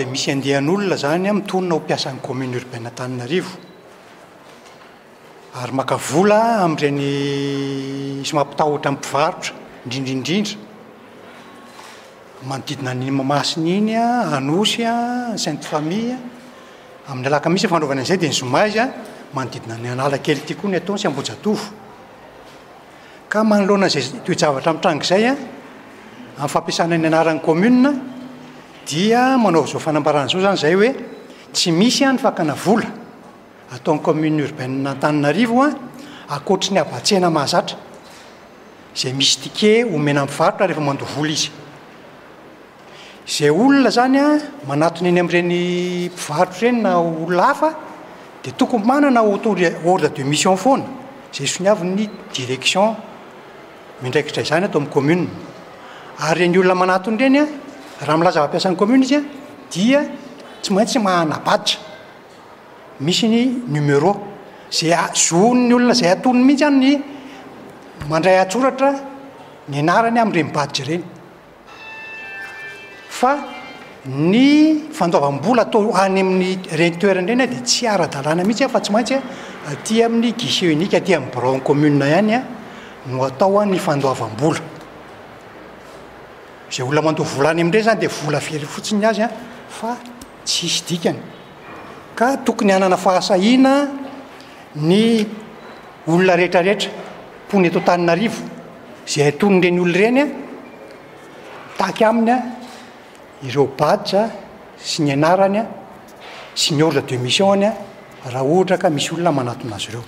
dia misy andian'olona izany mitonona ho mpiasan'ny commune urbaine Antananarivo ary maka vola amin'ireny sy mampitahotra ny mpivarotra indrindra indrindra manodidina an'iny Mahamasina iny, Anosy, Sainte Famille. Amin'ny alakamisy ny fanaovana an'izay dia ny zoma izy manodidina ny Analakely ity koa ny ataony sy Ambohijatovo. Ka manoloana izay toe-javatra mitranga izay, amin'ny fampiasana ny anaran'ny commune dia manao izao fanambarana izao izany izay hoe tsy misy ny fakana vola ataon'ny commune urbaine Antananarivo ankoatry ny habatsena mahazatra izay misy ticket omena mpivarotra rehefa mandoa vola izy. Izay olona izany manatona eny amin'ireny mpivarotra ireny na olona hafa dia tokony manana ordre de mission foana izay soniavin'ny direction miandraikitra izany ato amin'ny commune. Ary ireny olona manatona ireny raha milaza fa mpiasan'ny commune izy dia tsy maintsy manana badge misy ny numéro izay zon'ny olona izay atonony mihitsy any ny mandray an-tsoratra ny anarany amin'ireny badge ireny. Fa ny fandoavam-bola atao any amin'ny ireny toerana ireny dia tsy ara-dalàna mihitsy fa tsy maintsy aty amin'ny guichet unique aty amin'ny biraon'ny commune ihany no atao ny fandoavam-bola. Izay olona mandoa vola any amin'ireny izany dia vola very fotsiny ny azy fa tsisy dikany. Ka tokony hanana fahasahiana ny olona rehetrarehetra mponina eto Antananarivo izay antonon'ireny olona ireny mitaky aminy ireo badge sy ny anarany sy ny ordre de mission-ny raha ohatra ka misy olona manatona azy ireo.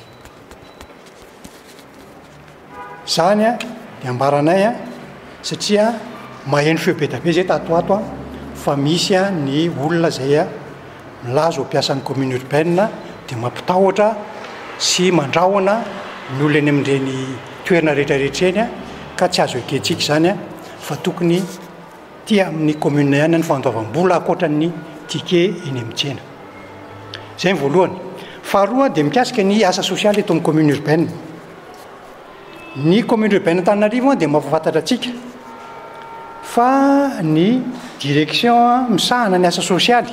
Izany dia ambaranay satria maheno feo be dia be izay tato ho ato fa misy ny olona izay milaza ho mpiasan'ny commune urbaine dia mampitahotra sy mandrahona ny olona eny amin'ireny toerana rehetra rehetra eny ka tsy azo ekentsika izany fa tokony aty amin'ny commune ihany ny fandoavam-bola ankoatra ny ticket eny amin'ny tsena. Izay ny voalohany. Faharoa dia mikasika ny asa sosialy eto amin'ny commune urbaine. Ny commune urbaine Antananarivo dia mampahafantatra antsika fa ny direction misahana ny asa sosialy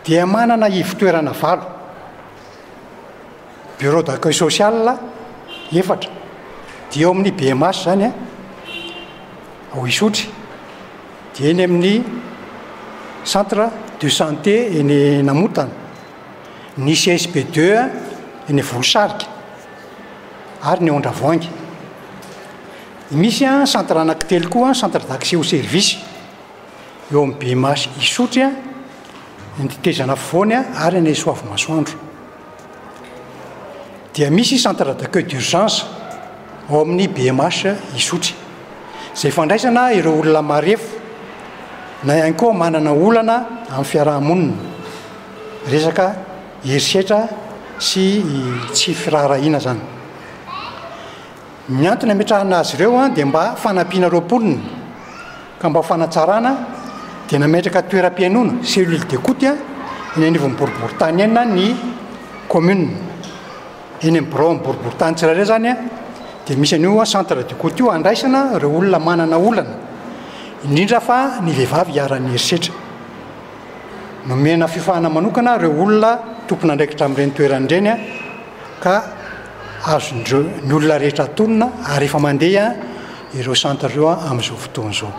dia manana ivon-toerana valo, bureau d'accueil social efatra, dia eo amin'ny BMH zany ao Isotry, dia eny amin'ny centre de santé eny Namotana, ny CSB deux eny Volosarika ary ny ao Andravoahangy. Misy centre anankitelo koa, centre d'accès au service eo amin'ny BMH Isotry, ny tetezana afovoany ary any Soavimasoandro. Dia misy centre d'accueil d'urgence ao amin'ny BMH Isotry, izay fandraisana ireo olona marefo na ihany koa manana olana amin'ny fiaraha-monina, resaka herisetra sy tsy firaharahiana izany. Ny antony ametrahana azy ireo dia mba fanampiana ireo mponina ka mba ho fanatsarana dia nametraka toeram-pihainoana, cellule d'écoute, eny anivon'ny boriborintany enina ny commune. Eny amin'ny biraon'ny boriborintany tsirairay izany dia misy an'io centre d'écoute io andraisana ireo olona manana olana, indrindra fa ny vehivavy iharan'ny herisetra. Nomena fiofanana manokana ireo olona tompon'andraikitra amin'ireny toerana ireny ka azon'ireo ny olona rehetra atonina ary efa mandeha ireo centre ireo amin'izao fotoana izao.